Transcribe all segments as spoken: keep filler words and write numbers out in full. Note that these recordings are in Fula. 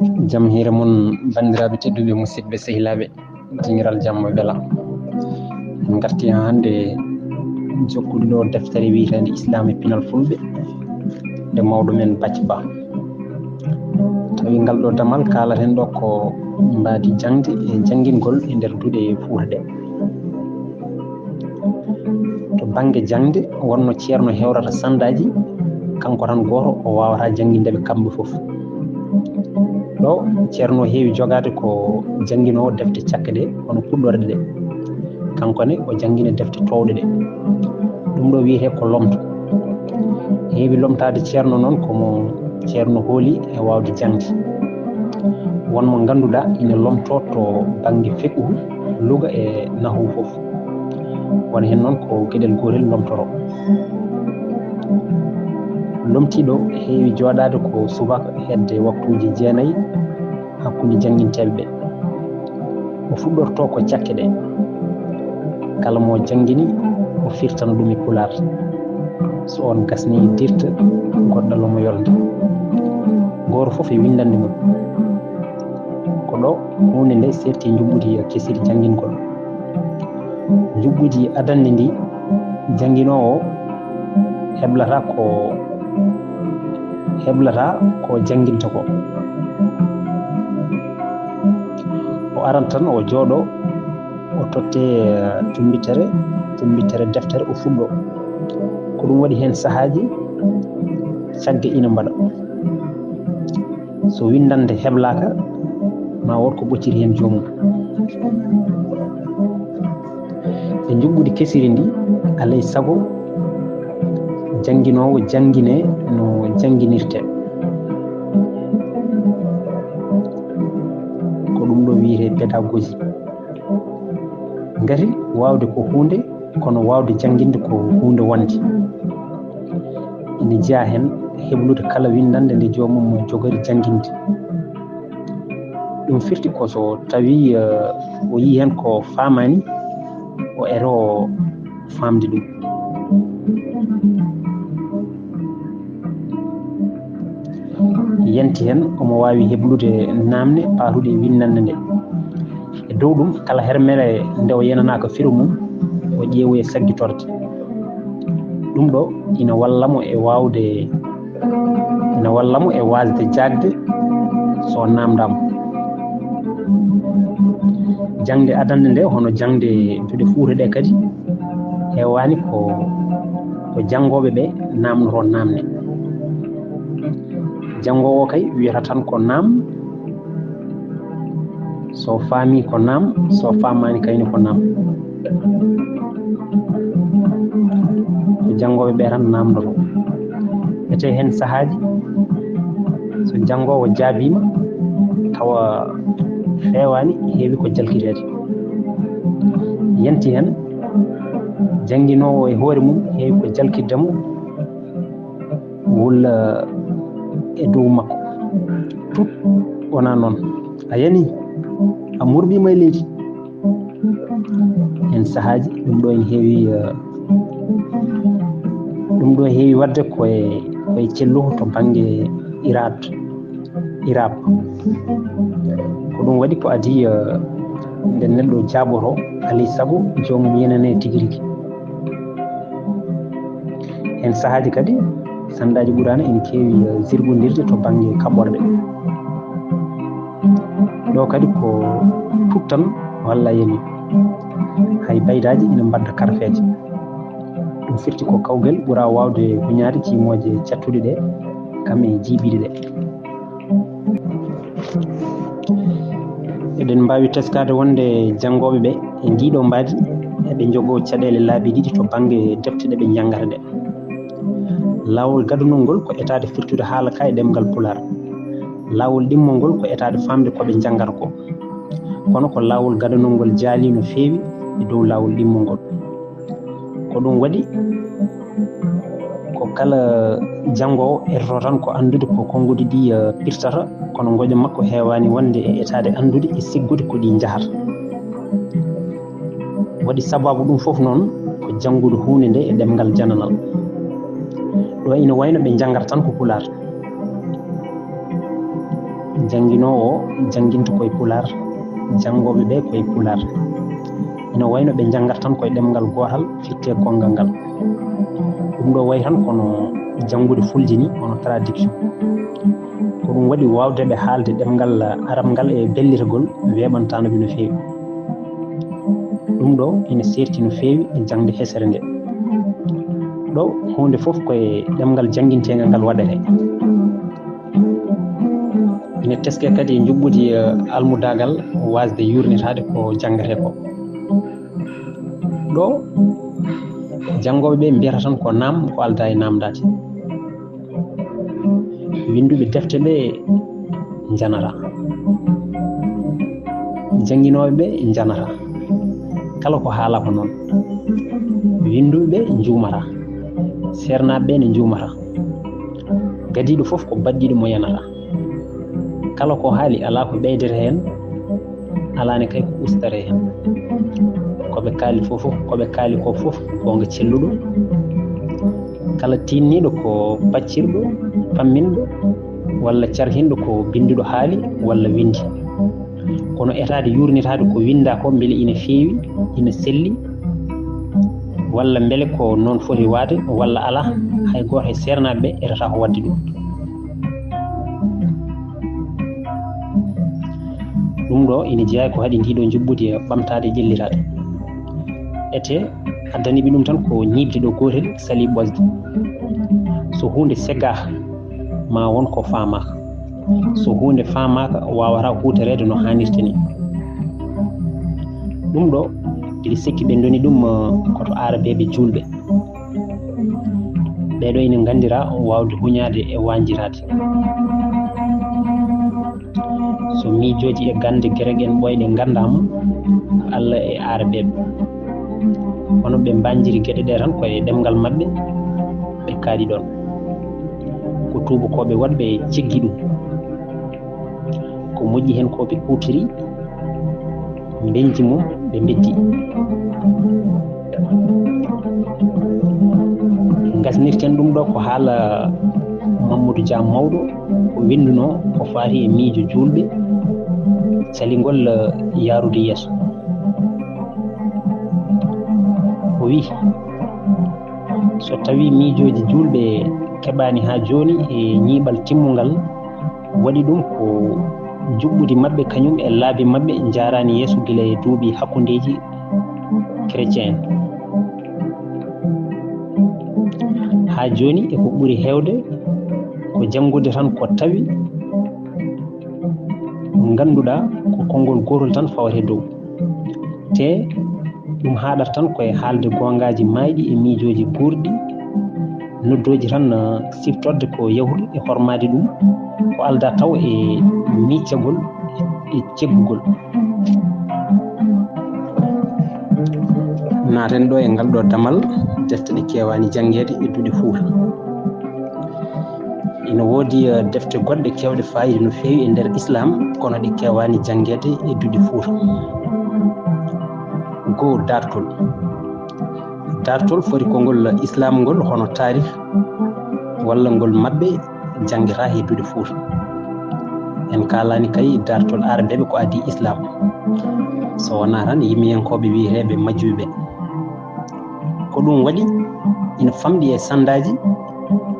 Jam hiire mon, banndiraaɓe tedduɓe, musidɓe, sehilaaɓe, dingiral jam e belam. En ngarti haa hannde jokkude ɗo deftere wiyeteende Islam e Pinal Fulɓe, nde mawɗo men Bac Ba. Tawi ngal ɗo damal kaalaten ɗo ko mbaadi jaŋde e janngingol e nder duɗe Fuuta ɗe. To bannge jaŋde, wonno ceerno hewrata sandaaji, kanko tan gooto o waawata jannginde ɓe kamɓe fof. Ɗo ceerno heewi jogaade ko jannginoowo defte cakke ɗe, hono puɗɗorɗe ɗe. Kanko ne o janngina defte toowɗe ɗe. Ɗum ɗo wiyetee ko lomto. Heewi lomtaade ceerno noon ko mo ceerno hooli e waawde jaŋde. Won mo ngannduɗaa ina lomtoo to bannge fiqhu, luga e nahwu fof. Won heen noon ko geɗel gootel lomtoro. Lomtiiɗo heewi jooɗaade ko subaka hedde waktuuji jeenayi hakkunde jannginteeɓe ɓe. O fuɗɗortoo ko cakke ɗe. Kala mo janngini, o firtana ɗum e Pulaar. So oon gasnii dirta, goɗɗo lomo yolde. Gooto fof e winndannde mum. Ko ɗo huunde nde seetti njuɓɓudi kesiri janngingol. Njuɓɓudi adannde ndi, jannginoowo heblata ko, heblata ko jannginta ko. O aran tan o jooɗo, o totte, eh, tumbitere, tumbitere deftere, o fuɗɗo. Ko ɗum waɗi heen sahaaji cagge ina mbaɗa. So winndannde heblaaka, ma wood ko ɓocciri heen joomum. E njuɓɓudi kesiri ndi, alay sago jannginoowo janngine no jannginirtee. Ko ɗum ɗo wiyetee pédagogie. Ngati waawde ko huunde, kono waawde jannginde ko huunde wonde. Ina jeyaa heen heblude kala winndannde nde joomum jogori jannginde. Ɗum firti ko so tawii, eh, o yii heen ko faamaani, o etoo faamde ɗum. Yanti heen, omo waawi heblude naamne paatuɗe e winndannde nde. E dow ɗum, kala hermere nde o yenanaaka firo mum, o ƴeewoya saggitorde. Ɗum ɗo ina walla mo e waawde, ina walla mo e waasde jaagde so o naamndaama. Jaŋde adannde nde, hono jaŋde duɗe Fuuta ɗe kadi, heewaani ko, ko janngooɓe ɓe naamnotoo naamne. Janngoowo kay wiyata tan ko naam, so faami ko naam, so faamaani kayni ko naam. Ko janngooɓe ɓe tan naamndoto. Etee heen sahaaji, so janngoowo jaabiima, tawa feewaani, heewi ko jalkiteede. Yanti heen, jannginoowo e hoore mum, heewi ko jalkitde mo, wulla e dow makko. Tut wonaa noon. A yanii, a murɓiima e leydi. Heen sahaaji, ɗum ɗo ene heewi, eh, ɗum ɗo heewi waɗde koye, koye celluko to bannge iraad, iraab. Ko ɗum waɗi ko adii, eh, nde neɗɗo jaaboto, alay sago joomum yenane tigi rigi. Heen sahaaji kadi, sanndaaji Quraana ene keewi, eh, zirgondirde to bannge kaɓorɗe. Ɗo kadi ko tut tan walla yani. Hay baydaaji ina mbadda karfeeje. Ɗum firti ko kawgel ɓura waawde huñaade ciimooje cattuɗe ɗe, kam e jiibiiɗe ɗe. Eɗen mbaawi teskaade wonde janngooɓe ɓe e ndiiɗo mbaadi eɓe njogoo caɗeele laabi ɗiɗi to bannge defte ɗe ɓe njanngata ɗe. Laawol gadanol ngol ko etaade firtude haala ka e ɗemngal Pulaar. Laawol ɗimmol ngol ko etaade faamde ko ɓe njanngata ko. Kono ko laawol gadanol ngol jaalii no feewi e dow laawol ɗimmol ngol. Ko ɗum waɗi ko kala janngoowo etotoo tan ko anndude ko konnguɗi ɗi, eh, pirtata, kono ngoƴa makko heewaani wonde e etaade anndude e siggude ko ɗi njahata. Waɗi sabaabu ɗum fof noon ko janngude huunde nde e ɗemngal jananal. Ɗo ina wayno ɓe njanngata tan ko Pulaar. Jannginoowo o jannginta koye Pulaar, janngooɓe ɓe koye Pulaar. Ina wayno ɓe njanngata tan koye ɗemngal gootal, fitte gonngal ngal. Ɗum ɗo wayi tan kono janngude fulji ni, kono traduction. Ko ɗum waɗi waawde ɓe haalde ɗemngal Arab ngal e bellitagol weeɓantaano ɓe no feewi. Ɗum ɗo ina seerti no feewi e jaŋde hesere nde. Ɗo huunde fof koye ɗemngal jannginteengal ngal waɗetee. Ina teskee kadi e njuɓɓudi, eh, almudaagal waasde yuurnitaade ko janngetee ko. Ɗo, janngooɓe ɓe mbiyata tan ko naam, ko aldaa e naamndaade. Winnduɓe defte ɓe njanata. Jannginooɓe ɓe njanata. Kala ko haalaa ko noon. Winnduɓe ɓe njuumata. Seernaaɓe ɓe ne njuumata. Gadiiɗo fof ko baɗɗiiɗo mo yanata. Kala ko haali alaa ko ɓeydete heen, alaa ne kay ko ustate heen. Ko ɓe kaali fof, fof, ko ɓe kaali ko fof, goonga celluɗo. Kala tiinniiɗo ko paccirɗo, pamminɗo, walla carhinɗo ko binnduɗo haali walla winndi. Kono etaade yuurnitaade ko winndaa ko mbele ina feewi, ina selli, walla mbele ko noon foti waade, walla alaa, hay gooto e seernaaɓe ɓe etata ko waɗde ɗum. Ɗum ɗo ina jeyaa ko haɗi ndiɗo njuɓɓudi e ɓamtaade e ƴellitaade. Ete addaniiɓe ɗum tan ko ñiiɓde ɗo gootel, salii ɓosde. So huunde segaaka, ma won ko faamaaka. So huunde faamaaka, waawataa huutoreede no haanirta ni. Ɗum ɗo, mbiɗa sikki ɓe ndoni ɗum, eh, ko to aarabeeɓe juulɓe. Ɓee ɗo ina nganndiraa waawde huñaade e wañjiraade. So miijooji e gannde Gerek en ɓooyɗe nganndaama, ko Alla e aarabeeɓe. Kono ɓe mbañjiri geɗe ɗe tan ko e ɗemngal maɓɓe, ɓe kaali ɗoon. Ko tuubakooɓe waɗɓe ceggi ɗum. Ko moƴƴi heen ko ɓe kuutori, mbeñji mum ɓe mbeddi. Ngasnirten ɗum ɗo ko haala Mamadou Dia mawɗo, ko winndunoo ko faati e miijo juulɓe, calingol, eh, yaarude yeeso. O wii, so tawii miijooji juulɓe keɓaani haa jooni e ñiiɓal timmungal, waɗi ɗum ko njuɓɓudi maɓɓe kañum e laabi maɓɓe njaaraani yeeso gila e duuɓi hakkundeeji chrétien en. Haa jooni e ko ɓuri heewde ko janngude tan ko tawi ngannduɗaa ko konngol gootol tan fawata e dow. Te ɗum haaɗata tan ko e haalde goongaaji maayɗi e miijooji guurɗi, noddooji tan, eh, siftorde ko yahru e hormaade ɗum, ko aldaa taw e miccagol e ceggugol. Naaten ɗo e ngal ɗo damal, defte ɗe keewaani janngeede e duɗe Fuuta. Ina woodi, eh, defte goɗɗe keewɗe faayiida no feewi e nder Islaam, kono ɗe keewaani janngeede e duɗe Fuuta. Goo, daartol. Daartol foti ko ngol Islaam ngol, hono taarih walla ngol maɓɓe janngetaa e duɗe Fuuta. En kaalaani kay daartol aarabeeɓe ko adii Islaam, so wonaa tan yimiyankooɓe wiyeteeɓe majjuɓe ɓe. Ko ɗum waɗi ina famɗi e sanndaaji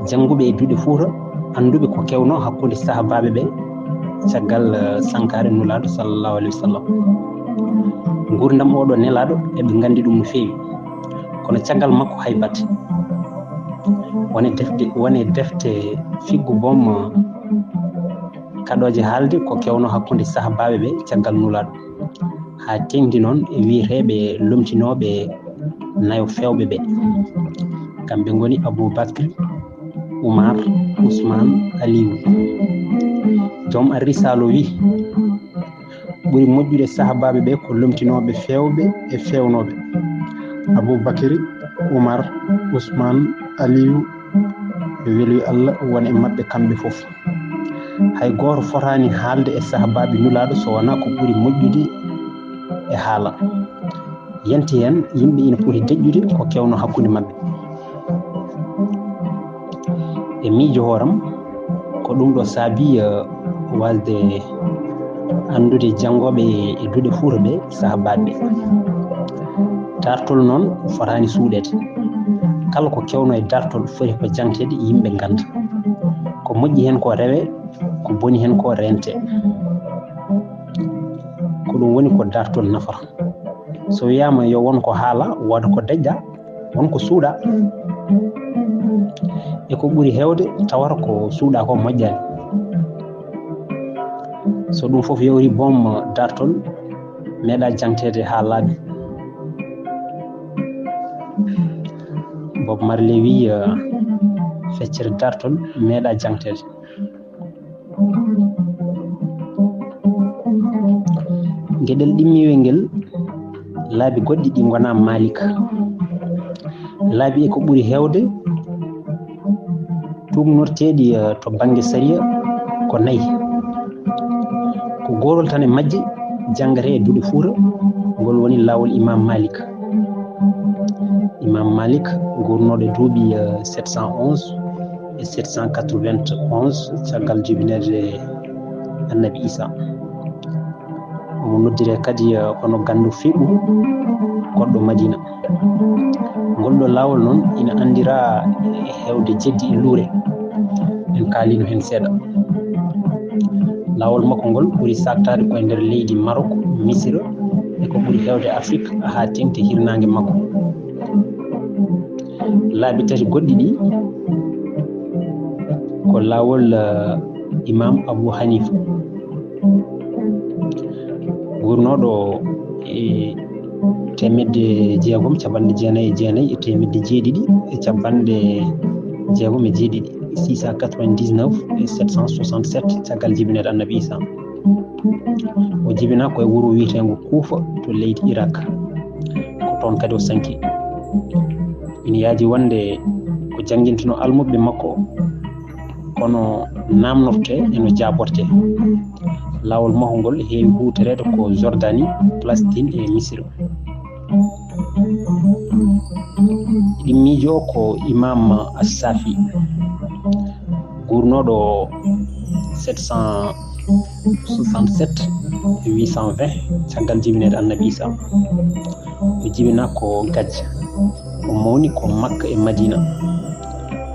jannguɓe e duɗe Fuuta, annduɓe ko kewnoo hakkunde sahaabaaɓe ɓe caggal, eh, sankaare Nulaaɗo sallallahu alaihi wasallam. Nguurndam oɗo nelaaɗo eɓe nganndi ɗum no feewi, kono caggal makko hay batte. Wone defte, wone defte figgu boom, eh, kaɗooje haalde ko kewnoo hakkunde sahaabaaɓe ɓe caggal Nulaaɗo. Haa teeŋti noon e wiyeteeɓe lomtinooɓe nayo feewɓe ɓe. Kamɓe ngoni Abuu Bakr, Umar, Usmaan, Aliyu. Joom Ar-Risaala wii, ɓuri moƴƴude sahaabaaɓe ɓe ko lomtinooɓe feewɓe e feewnooɓe. Abuu Bakri, Umar, Usmaan, Aliyu, ɓe weluyo Allah won e maɓɓe kamɓe fof. Hay gooto fotaani haalde e sahaabaaɓe Nulaaɗo so wonaa ko ɓuri moƴƴude e haala. Yanti heen, yimɓe ina poti deƴƴude ko kewnoo hakkunde maɓɓe. E miijo hooram, ko ɗum ɗo saabii, eh, Waasde anndude janngooɓe e duɗe Fuuta ɓe, sahabaaɓe ɓe. Daartol noon fotaani suuɗeede. Kala ko kewnoo e daartol foti ko jaŋteede, yimɓe ngannda. Ko moƴƴi heen ko rewee, ko boni heen ko reentee. Ko ɗum woni ko daartol nafata. So wiyaama yo won ko haalaa, wooda ko dañɗaa, won ko suuɗaa. E ko ɓuri heewde tawata ko suuɗaa ko moƴƴaani. So ɗum fof yawti boom, daartol meeɗaa jaŋteede haa laaɓi. Bob Marley wiyi, eh, feccere daartol meeɗaa jaŋteede. Geɗel ɗimmiiwel ngel, laabi goɗɗi ɗi ngonaa Maalik. Laabi e ko ɓuri heewde tuugnorteeɗi, eh, to bannge sariya ko nayi. Ko gootol tan e majje janngatee e duɗe Fuuta, ngol woni laawol Imaam Maalik. Imaam Maalik, guurnooɗo e duuɓi, eh, sept cent onze e sept cent quatre-vingt-onze caggal jibinirde Annabi Isa. Omo noddiree kadi, eh, hono ganndo feɓu goɗɗo Madina. Ngol ɗoo laawol noon ina anndiraa e heewde jeddi e luure. En kaaliino heen seeɗa. Laawol makko ngol ɓuri saaktaade ko e nder leydi Marok, Misira, e ko ɓuri heewde Afrik haa teeŋti hirnaange makko. Laabi tati goɗɗi ɗi ko laawol, eh, Imaam Abu Hanifa, guurnooɗo e teemedde jeegom, capanɗe jeenayi e jeenayi e teemedde jeeɗiɗi e capanɗe jeegom e jeeɗiɗi, six cent quatre-vingt-dix-neuf e sept cent soixante-sept caggal jibinirde Annabi Isa. O jibinaa ko e wuro wiyeteengo Kuufa to leydi Irak. Ko toon kadi o sanki. Ina yaaji wonde ko janngintuno almuɓɓe makko, kono naamnortee e no jaabortee. Laawol makko ngol heewi huutoreede ko Jordani, Palestine e Misira. Ɗimmiijo ko Imaam As-Safi, guurnooɗo sept cent soixante-sept e huit cent vingt caggal jibinirde Annabi Isa. O jibinaa ko Gajja. O mawni ko Makka e Madina.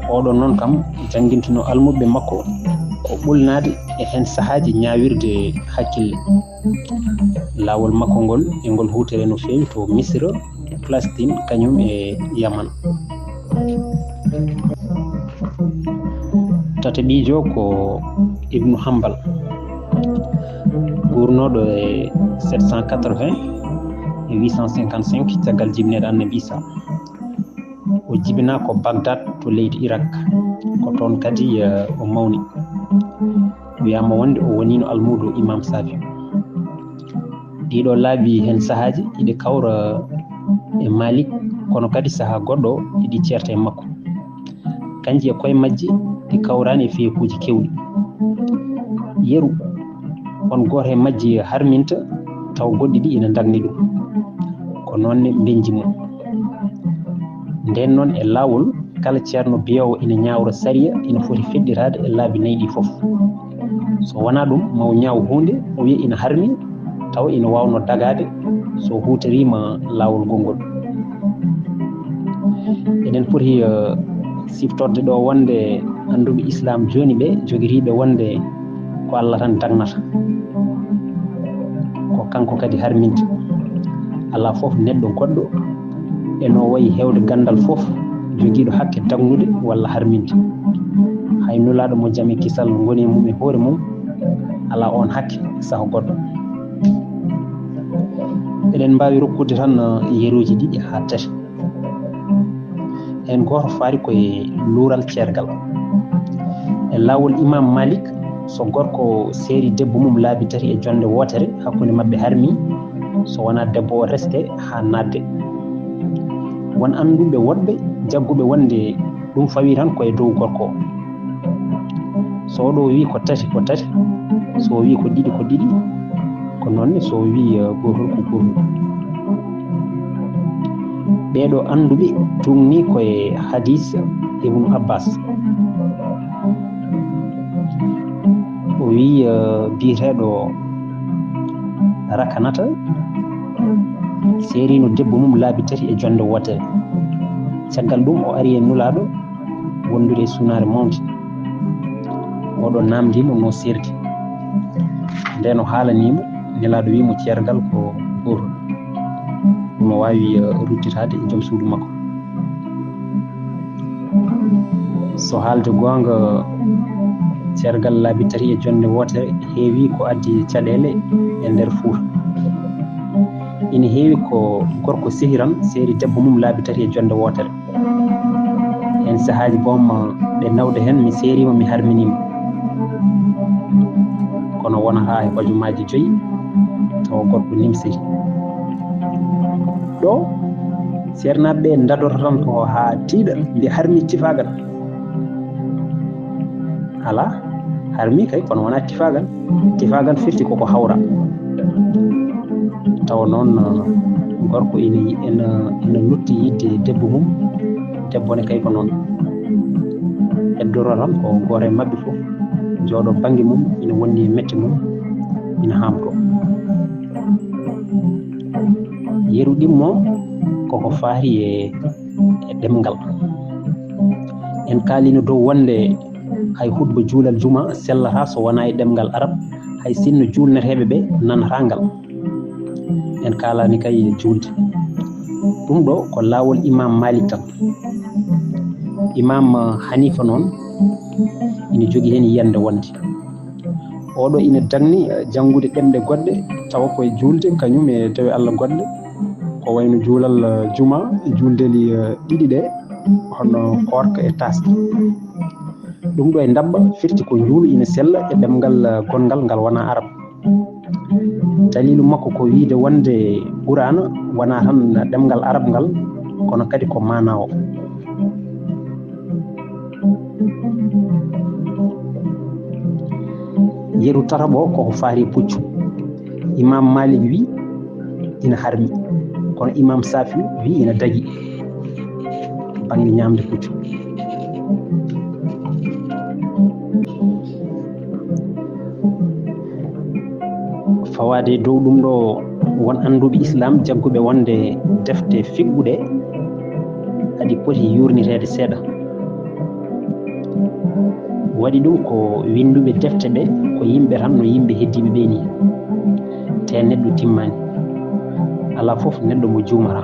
Oɗo noon kam janngintuno almuɓɓe makko ko ɓulnaade e heen sahaaji ñaawirde hakkille. Laawol makko ngol e ngol huutoree no feewi to Misira, Palestine, kañum e Yaman. Tataɓiijo ko Ibnu Hambal, guurnooɗo e sept cent quatre-vingts e huit cent cinquante-cinq caggal jibinirde Annabi Isa. O jibinaa ko Bagdad to leydi Irak. Ko toon kadi, eh, o mawni. Wiyaama wonde o woniino almuudo Imaam Safi. Ɗiɗo laabi heen sahaaji iɗi kawra e Maalik, kono kadi sahaa goɗɗo iɗi ceerta e makko. Kanji e koye majji ɗi kawraani e fiyekuuji keewɗi. Yeru, on gooto e majji harminta, tawa goɗɗi ɗi ina ndagni ɗum. Ko noon ne mbenji mum. Ndeen noon e laawol, kala ceerno biyoowo ina ñaawra sariya ina foti feɗɗitaade e laabi nayi ɗi fof. So wonaa ɗum, ma o ñaaw huunde, o wiya ina harmi, tawa ina waawnoo dagaade so huutoriima laawol gonngol. Eɗen poti, eh, siftorde ɗo wonde annduɓe Islaam jooni ɓe jogiriiɓe wonde ko Allah tan dagnata. Ko kanko kadi harminta. Alaa fof neɗɗo goɗɗo e no wayi heewde ganndal fof jogiiɗo hakke dagnude walla harminde. Hay nulaaɗo mo jam e kisal ngoni e mum e hoore mum, alaa oon hakke saho goɗɗo. Eɗen mbaawi rokkude tan, eh, yeruuji ɗiɗi haa tati. Heen gooto faari ko e luural ceergal. E laawol Imaam Maalik, so gorko seeri debbo mum laabi tati e jonnde wootere, hakkunde maɓɓe harmi, so wonaa debbo o reste haa naatde. Won annduɓe woɗɓe jagguɓe wonde ɗum fawi tan ko e dow gorko o. So oɗo wi ko tati, ko tati. So o wi ko ɗiɗi, ko ɗiɗi. Ko noon ne so o wi, eh, gootol, ko gootol. Ɓeeɗo annduɓe tuugni ko e hadiis Ibnu Abbaas. O O wii, eh, biyeteeɗo Rakanata seerino debbo mum laabi tati e jonnde wootere. Caggal ɗum, o ari e Nulaaɗo wondude e sunaare mawnde. Oɗo naamndii mo no seerti. Nden o haalanii mo, Nelaaɗo wii mo ceergal ko gooto. Omo waawi, eh, ruttitaade e joom suudu makko. So haalde goonga, ceergal laabi tati e jonnde wootere heewi ko addi caɗeele e nder Fuuta. Ina heewi ko gorko sehiran seeri debbo mum laabi tati e jonnde wootere. Heen sahaaji boom, ɓe nawda heen, mi seeriima, mi harminiima. Kono wonata e hojomaaji joyi, tawa gorko nimsiri. Ɗo, seernaaɓe ɓe ndadorto tan ko haa tiiɗa, mbiya harmi tifaagal. Alaa, harmi kay, kono wonaa tifaagal. Tifaagal firti koko hawra. Tawa noon, gorko ina yi-, ina, ina lutti yiɗde debbo mum, debbo ne kay ko noon. Heddoro tan ko gooto e maɓɓe fof jooɗo bannge mum, ina wondi e mette mum, ina haamtoo. Yeru ɗimmo koko faari e, e ɗemngal. En kaalino dow wonde hay hutba juulal juma sellata so wonaa e ɗemngal arab, hay sinno juulneteeɓe ɓe nanata ngal. En kaalaani kay e juulde. Ɗum ɗo ko laawol Imaam Maalik tan. Imaam Haniifa noon ina jogii heen yiyannde wonde. Oɗo ina dagni, eh, janngude ɗemɗe goɗɗe, tawa ko e juulde, kañum e dewe Allah goɗɗe, ko wayno juulal, eh, juma e juuldeeli, eh, ɗiɗi ɗe, hono koorka e taaske. Ɗum ɗo e ndaɓɓa firti ko njuulu ina sella e ɗemngal, eh, gonngal ngal wonaa arab. Daliilu makko ko wiyde wonde Quraana wonaa tan ɗemngal arab ngal, kono kadi ko maanaa o. Yeru tataɓo koko faari puccu. Imaam Maalik wi ina harmi, kono Imaam Saafi wi ina dagi bannge ñaamde puccu. Fawaade e dow ɗum ɗo, won annduɓe Islaam jagguɓe wonde defte fiɓɓuɗe aɗi poti yuurniteede seeɗa. Waɗi ɗum ko winnduɓe defte ɓe ko yimɓe tan no yimɓe heddiiɓe ɓe ni. Te neɗɗo timmaani. Alaa fof neɗɗo mo juumata.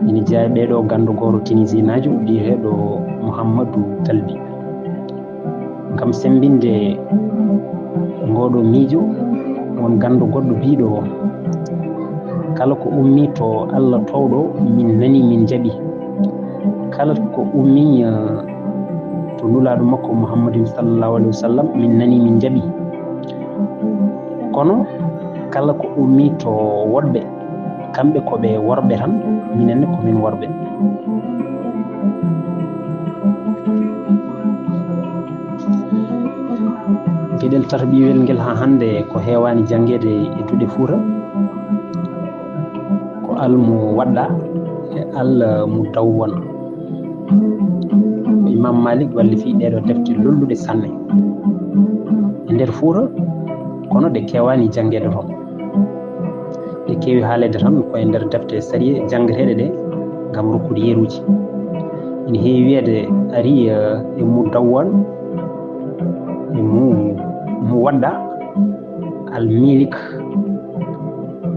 Ina jeyaa e ɓee ɗo ganndo gooto Tinisinaajo biyeteeɗo Muhammadu Talbi. Ngam semmbinde ngooɗo miijo, won ganndo goɗɗo biyɗo, kala ko ummii to Allah toowɗo, min nani, min njaɓi. Kala ko ummii, eh, to Nulaaɗo makko Muhammadin sallallahu alaihi wasallam, min nani, min njaɓi. Kono kala ko ummii to woɗɓe, kamɓe ko ɓe worɓe tan, minen ne ko min worɓe. Geɗel tataɓiwel ngel haa hannde ko heewaani janngeede e duɗe Fuuta, ko Al Muwadda e Al Mudawwana. Ko Imaam Maalik wallifii ɗee ɗo defte lolluɗe sanne e nder Fuuta, kono ɗe keewaani janngeede toon. Ɗe keewi haaleede tan ko e nder defte sariya janngeteeɗe ɗe ngam rokkude yeruuji. Ina heewi wiyeede ari, eh, e Mudawwan, e Mu-, Muwadda, Al Milik,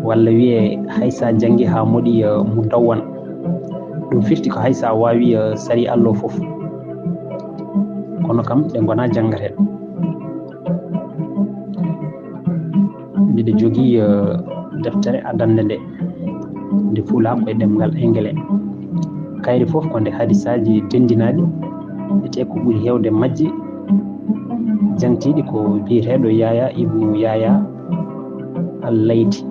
walla wiyee hay so a janngii haa moɗi, eh, Mudawwan. Ɗum firti ko hay so a waawii, eh, sariya Allah fof. Kono kam ɗe ngonaa janngeteeɗe. Mbiɗa jogii, eh, deftere adannde nde, nde fuulaa ko e ɗemngal Engele. Kayre fof ko nde hadisaaji denndinaaɗi, etee ko ɓuri heewde majje jangtiiɗi ko biyeteeɗo Yahya ibnu Yahya Al-Laythi.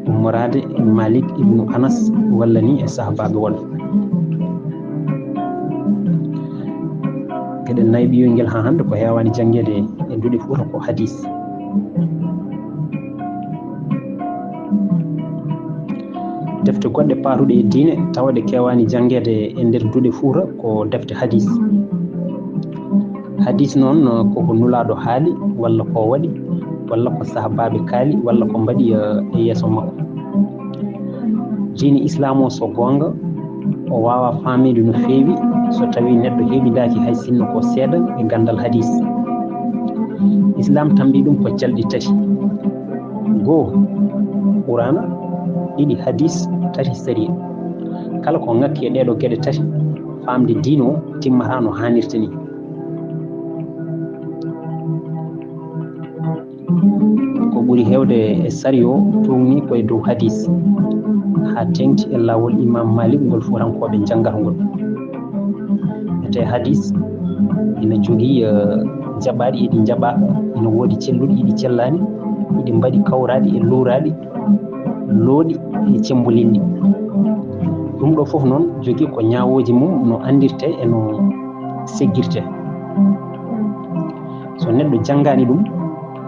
Ummoraade e Malik ibnu Anas walla ni e sahabaaɓe woɗɓe. Geɗel nayi ɓiyol ngel haa hannde ko heewaani janngeede e duɗe Fuuta ko hadis. Defte goɗɗe paatuɗe e diine tawa ɗe keewaani janngeede e nder duɗe Fuuta ko defte hadis. Hadis noon, eh, koko nulaaɗo haali, walla ko waɗi, walla ko sahabaaɓe kaali, walla ko mbaɗi, eh, e yeeso makko. Diine Islaam o, so goonga, o waawaa faamde no feewi so tawii neɗɗo heɓindaaki hay sinno ko seeɗa e ganndal hadis. Islaam tammbii ɗum ko calɗi tati. Goo, Quraana, ɗiɗi hadis, tati sariya. Kala ko ŋakki e ɗeeɗoo geɗe tati, faamde diine o timmataa no haanirta ni. Ko ɓuri heewde e sariya o tuugni ko e dow hadis, haa teeŋti e laawol Imaam Maalik ngol fuutankooɓe njanngata ngol. Ete hadis ina jogii, eh, jaɓaaɗi eɗi jaɓaa, ina woodi celluɗi eɗi cellaani, eɗi mbaɗi kawraaɗi e luuraaɗi, looɗi e cemmbolinɗi. Ɗum ɗo fof noon jogii ko ñaawooji mum no anndirtee e no seggirtee. So neɗɗo janngaani ɗum,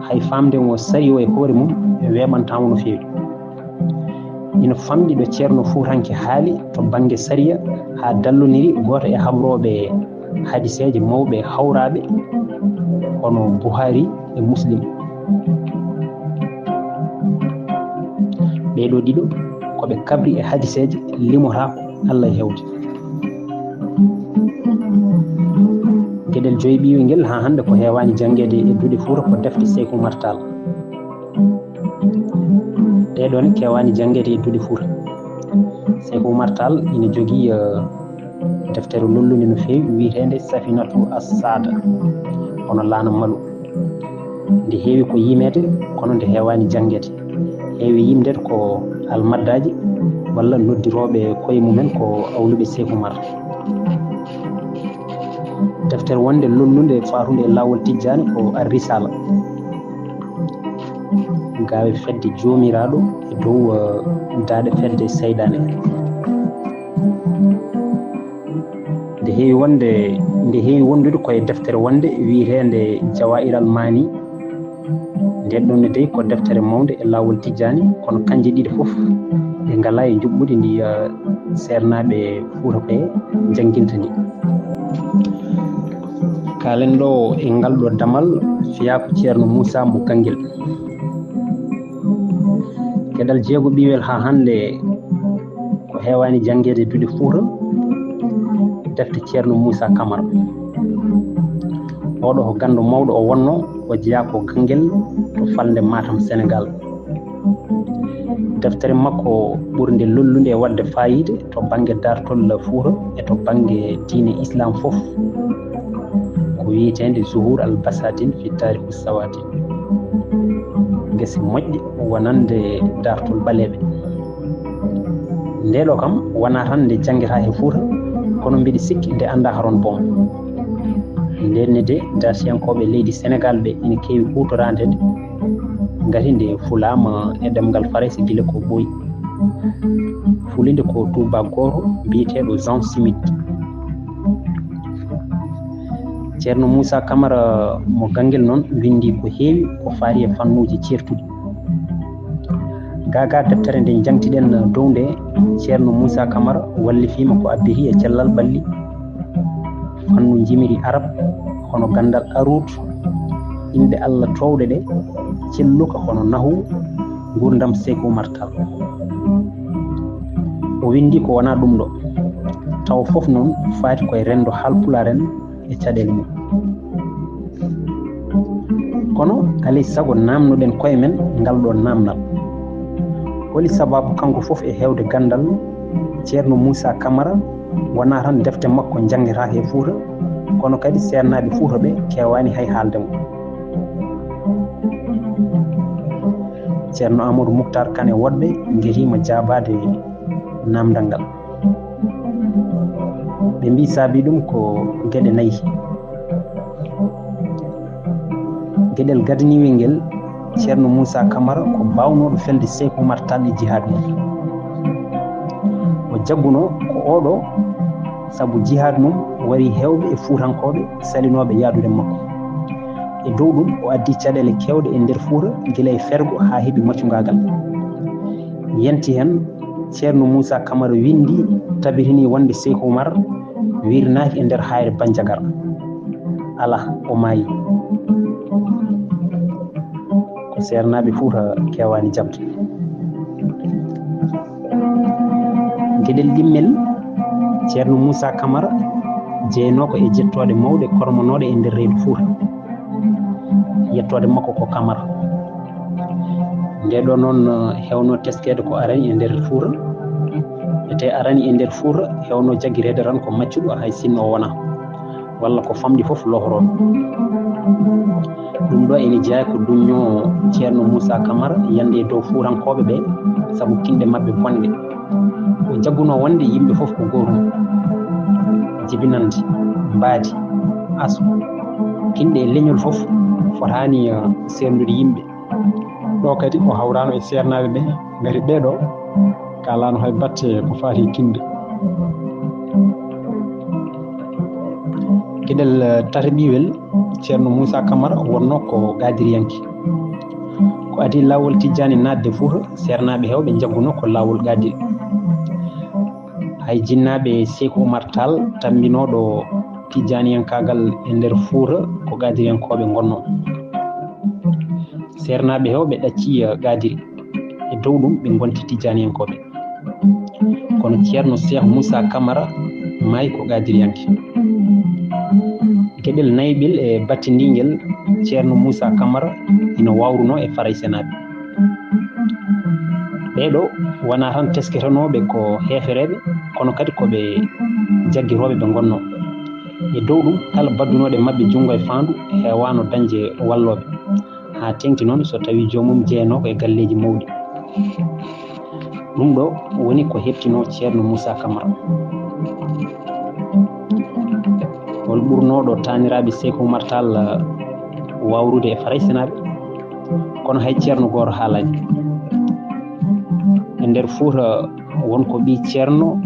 hay faamde ngo sariya o e hoore mum weeɓantaa mo no feewi. Ina famɗi ɗo ceerno fuutanke haali to bannge sariya haa dalloniri gooto e habrooɓe hadiseeje mawɓe hawraaɓe hono Buhaari e Muslim. Ɓee ɗoo ɗiɗo ko ɓe kabri e hadiseeje limotaako, Allah e heewde. Geɗel joyɓiiwel ngel haa hannde ko heewaani janngeede e duɗe Fuuta ko defte Seyku Umar Taal. Ɗee ɗoo ne keewaani janngeede e duɗe Fuuta. Seyku Umar Taal ina jogii, eh, deftere lollunde no feewi wiyeteende Safinatu Assaada, hono Laana Malu. Nde heewi ko yimeede, kono nde heewaani janngeede. Heewi yimdeede ko almaddaaji walla noddirooɓe koye mumen ko awluɓe Seyku Umar. Deftere wonde lollunde faatunde e laawol tijjaani ko Ar-Risaala. Gaawe fedde joomiraaɗo e dow, eh, daaɗe fedde seyɗaane. Nde heewi wonde, nde heewi wondude ko e deftere wonde wiyeteende Jawaahiral Maani. Nden ɗon ne dey ko deftere mawnde e laawol tijjaani, kono kanje ɗiɗi fof ɗe ngalaa e njuɓɓudi ndi, eh, seernaaɓe Fuuta ɓe jannginta ndi. Kaalen ɗo e ngal ɗo damal fiyaaku Ceerno Muusaa mo Ganngel. Geɗal jeegoɓiiwel haa hannde ko heewaani janngeede duɗe Fuuta, defte Ceerno Muusaa Kamara. Oɗo ko ganndo mawɗo o wonnoo, o jeyaa ko Ganngel to falnde Matam, Senegaal. Deftere makko ɓurnde lollunde e waɗde faayiida to bannge daartol Fuuta e to bannge diine Islaam fof ko wiyeteende Zuhuur al Basaatin fi Taarikh Sawaatin, gese moƴƴe wonande daartol ɓaleeɓe. Ndee ɗoo kam wonaa tan nde janngetaa e Fuuta, kono mbiɗa sikki nde anndaa haroon boom. Ndeen ne de, daartiyankooɓe leydi Senegaal ɓe ina keewi huutoraade nde, ngati nde fulaama e ɗemngal Farayse gila ko ɓooyi. Fuli nde ko tuubaak gooto biyeteeɗo Jean Smith. Ceerno Muusaa Kamara mo Ganngel noon winndi ko heewi ko faati e fannuuji ceertuɗi. Gaa gaa deftere nde njaŋti-ɗen dow nde, Ceerno Muusaa Kamara wallifiima ko abbiti e cellal ɓalli, fannu njimiri Arab, hono ganndal Aruut, inɗe Allah toowɗe ɗe, celluka hono nahu, nguurndam Seyku Umar Taal. O winndi ko wonaa ɗum ɗo, tawa fof noon faati ko e renndo Haalpulaar en e caɗeele mum. Kono alay sago naamnoɗen koye men ngal ɗo naamnal. Holi sabaabu kanko fof e heewde ganndal Ceerno Muusaa Kamara wonaa tan defte makko njanngetaake e Fuuta, kono kadi seernaaɓe Fuuta ɓe keewaani hay haalde mo. Ceerno Amadou Moukhtar Kane woɗɓe ngetiima jaabaade naamndal ngal. Ɓe mbii saabii ɗum ko geɗe nayi. Geɗel gadaniiwel ngel, Ceerno Muusaa Kamara ko baawnooɗo felde Seyku Umar Taal e jihaad mum. O jaggunoo ko oɗo sabu jihaad mum warii heewɓe e Fuutankooɓe salinooɓe yaadude makko. E dow ɗum, o addi caɗeele keewɗe e nder Fuuta, gila e fergo haa heɓi maccungaagal. Yanti heen, Ceerno Muusaa Kamara winndi, tabitinii wonde Seyku Umar wirnaaki e nder Haayre Banjagara. Alaa, o maayi. Ko seernaaɓe Fuuta keewaani jaɓde. Geɗel ɗimmel, Ceerno Muusaa Kamara jeyanoo ko e jettooɗe mawɗe kormonooɗe e nder reedu Fuuta. Yettoode makko ko Kamara. Nde ɗo noon, eh, heewno teskeede ko arani e nder Fuuta. Ete arani e nder Fuuta, heewno jaggireede tan ko maccuɗo, hay sinno o wonaa. Walla ko famɗi fof lohoroo. Ɗum ɗo ene jeyaa ko duñño Ceerno Muusaa Kamara yande e dow Fuutankooɓe ɓe, sabu kinɗe maɓɓe bonɗe. O jaggunoo wonde yimɓe fof ko gootum. Jibinannde, mbaadi, aso, kinɗe e leñol fof fotaani, eh, seerndude yimɓe. Ɗo kadi o hawraano e seernaaɓe ɓe, ngati ɓee ɗo kaalaano hay batte ko faati e kinɗe. Geɗel, eh, tataɓiwel, Ceerno Muusaa Kamara wonnoo ko qaadiriyanke. Ko adii laawol Tijjaani naatde Fuuta, seernaaɓe heewɓe njaggunoo ko laawol qaadiri. Hay jinnaaɓe Seeku Umar Taal tammbinooɗo Tijjaaniyankaagal e nder Fuuta ko qaadiriyankooɓe ngonnoo. Seernaaɓe heewɓe ɗaccii, eh, qaadiri. E dow ɗum ɓe ngonti Tijjaaniyankooɓe. Kono Ceerno Seex Muusaa Kamara maayi ko qaadiriyanke. Geɗel nayiɓel e battindiingel, Ceerno Muusaa Kamara ina wawrunoo e Faraysenaaɓe. Ɓee ɗo wonaa tan tesketenooɓe ko heefereeɓe, kono kadi ko ɓe jaggirooɓe ɓe ngonnoo. E dow ɗum, kala baddunooɗo e maɓɓe junngo e faandu heewaano dañde wallooɓe, haa teeŋti noon so tawii joomum jeyanoo ko e galleeji mawɗi. Ɗum ɗo woni ko heɓtinoo Ceerno Muusaa Kamara. Hol ɓurnooɗo taaniraaɓe Seeku Umar Taal, uh, wawrude e Faraysenaaɓe? Kono hay ceerno gooto haalaani. E nder Fuuta won ko ɓii ceerno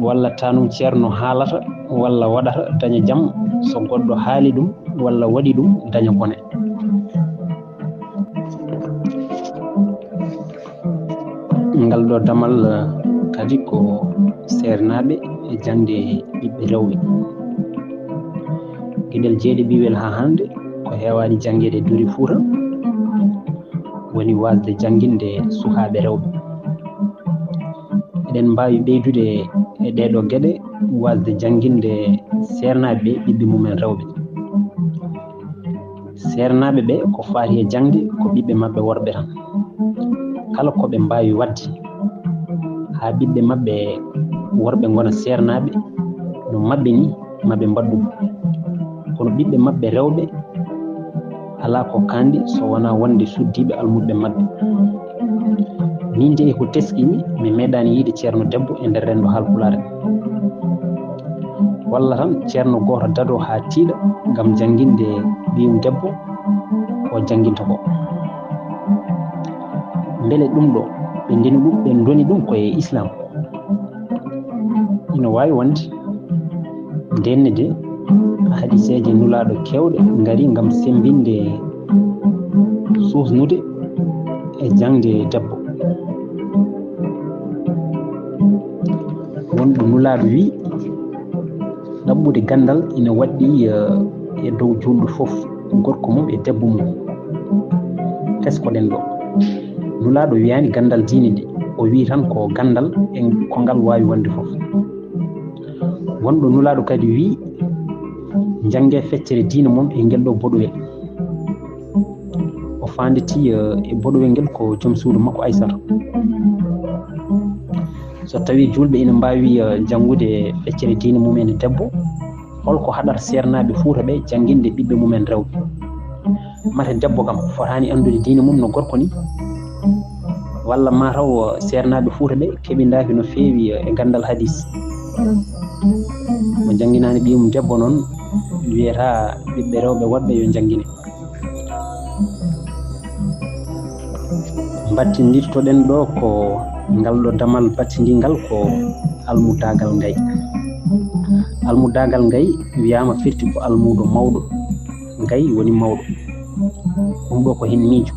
walla taanum ceerno haalata walla waɗata daña jam, so goɗɗo haali ɗum walla waɗi ɗum daña bone. Ngal ɗo damal, eh, kadi ko seernaaɓe e jaŋde ɓiɓɓe rewɓe. Geɗel jeeɗiɓiwel haa hannde ko heewaani janngeede e duuri Fuuta, woni waasde jannginde sukaaɓe rewɓe. Eɗen mbaawi ɓeydude e ɗee ɗoo geɗe, waasde jannginde seernaaɓe ɓiɓɓe mumen rewɓe. Seernaaɓe ɓe ko faati e jaŋde ko ɓiɓɓe maɓɓe worɓe tan. Kala ko ɓe mbaawi waɗde haa ɓiɓɓe maɓɓe worɓe ngona seernaaɓe no maɓɓe ni, ma ɓe mbaɗ ɗum. Kono ɓiɓɓe maɓɓe rewɓe alaa ko kaanɗi so wonaa wonde suddiiɓe almuɓɓe maɓɓe. Min de e ko teskimi, mi meeɗaani yiide ceerno debbo e nder renndo Haalpulaar. Walla tan ceerno gooto dadoo haa tiiɗa ngam jannginde ɓiyum debbo ko jannginta ko. Mbele ɗum ɗo ɓe ndeni ɗum, ɓe ndoni ɗum ko e Islaam? Ina waawi wonde. Ndenne de, hadiseeje Nulaaɗo keewɗe ngari ngam semmbinde suusnude e jaŋde debbo. Won ɗo Nulaaɗo wi, ɗaɓɓude ganndal ina waɗɗii, eh, e dow juulɗo fof, gorko mum e debbo mum. Teskoɗen ɗo. Nulaaɗo wiyaani ganndal diine de, o wi tan ko ganndal e ko ngal waawi wonde fof. Won ɗo Nulaaɗo kadi wi, njannge feccere diine mon e ngel ɗo boɗowel. O faanditii, eh, e boɗowel ngel ko joom suudu makko Aysata. So tawii juulɓe ina mbaawi, eh, janngude feccere diine mumen e debbo, holko haɗata seernaaɓe Fuuta ɓe jannginde ɓiɓɓe mumen rewɓe? Mate debbo kam fotaani anndude diine mum no gorko ni? Walla mataw seernaaɓe Fuuta ɓe keɓindaaki no feewi e ganndal hadiis? Mo jannginaani ɓiyum debbo noon, wiyata ɓiɓɓe rewɓe woɗɓe yo njanngine. Mbattindirtoɗen ɗo ko ngal ɗo damal battindingal ko almudaagal ngay. Almudaagal ngay wiyaama firti ko almuudo mawɗo. Ngay woni mawɗo. Ɗum ɗo ko heen miijo.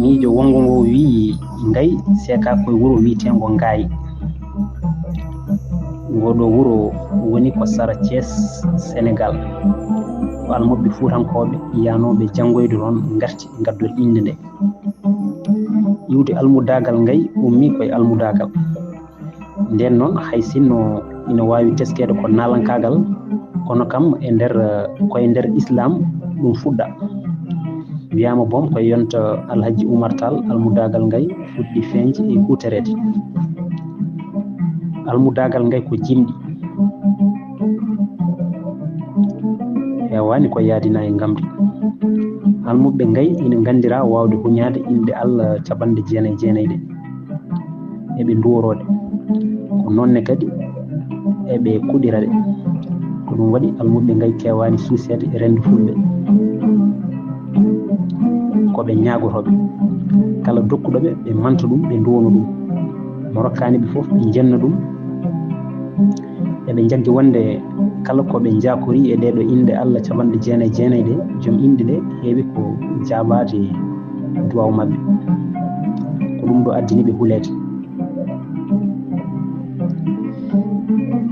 Miijo wonngo ngo wiyi ngay seekaa koye wuro wiyeteengo Ngaay. Ngoo ɗoo wuro woni ko sara Thiès, Senegaal. Ko almuɓɓe fuutankooɓe yaanooɓe janngoyde toon ngarti, ngaddori innde ndee. Iwde almudaagal ngay ummii ko e almudaagal. Ndeen noon, hay sinno ina waawi teskeede ko naalankaagal, kono kam e nder, eh, ko e nder Islaam ɗum fuɗɗaa. Wiyaama boom ko e yonta Alhaji Umar Taal almudaagal ngay fuɗɗii feeñde e huutoreede. Almudaagal ngay ko jimɗi. Heewaani ko yaadinaa e ngamri. Almuɓɓe ngay ina nganndiraa waawde huñaade inɗe Alla capanɗe jeenayi jeenayi ɗe. Eɓe nduworoo ɗe. Ko noon ne kadi eɓe kuɗira ɗe. Ko ɗum waɗi almuɓɓe ngay keewaani suuseede e renndo fulɓe. Ko ɓe ñaagotooɓe. Kala dokkuɗo ɓe, ɓe manta ɗum, ɓe nduwona ɗum. Mo rokkaani ɓe fof, ɓe njenna ɗum. Eɓe njaggi wonde kala ko ɓe njaakorii e ɗee ɗoo inɗe Alla capanɗe jeenayi jeenayi ɗe, joom inɗe ɗe heewi ko jaabaade duwaaw maɓɓe. Ko ɗum ɗoo addani ɓe huleede.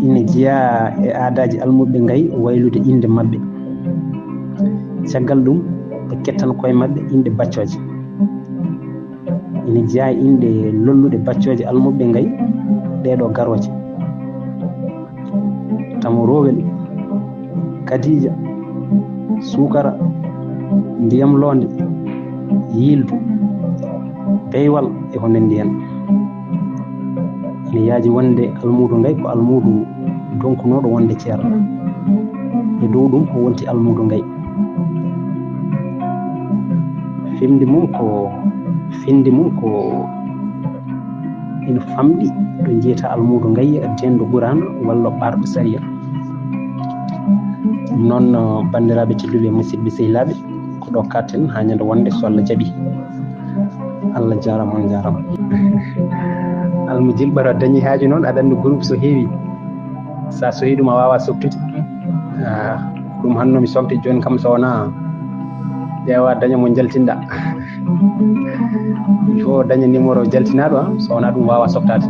Ina jeyaa e aadaaji almuɓɓe ngay waylude inɗe maɓɓe. Caggal ɗum, ɓe kettan koye maɓɓe inɗe baccooje. Ina jeyaa e inɗe lolluɗe baccooje almuɓɓe ngay, ɗee ɗoo garooje. Tamo Rowel, Kadiija, Suukara, Ndiyam Loonde, Yiildu, Beywal e ko nanndi heen. Ina yaaji wonde almuudo ngay ko almuudo donkunooɗo wonde ceerno. E dow ɗum o wonti almuudo ngay. Fimde mum ko, finde mum ko ina famɗi ɗo njiyata almuudo ngay, deenɗo Quraan walla ɓaarɗo sariya. Ɗum noon, banndiraaɓe tedduɓe, musidɓe sehilaaɓe, ko ɗo katten haa ñande wonde so Allah jaɓi. Allah jaaraama, on jaaraama. Almujil Baro, a dañi haaju noon, aɗa anndi groupe so heewi, sa sohi ɗum a waawa softude. Ah, ɗum hanno mi softi jooni kam, so wonaa ƴeewa daña mo jaltinɗa. Il faut daña numéro jaltinaaɗo, ah, so wonaa ɗum waawa softaade.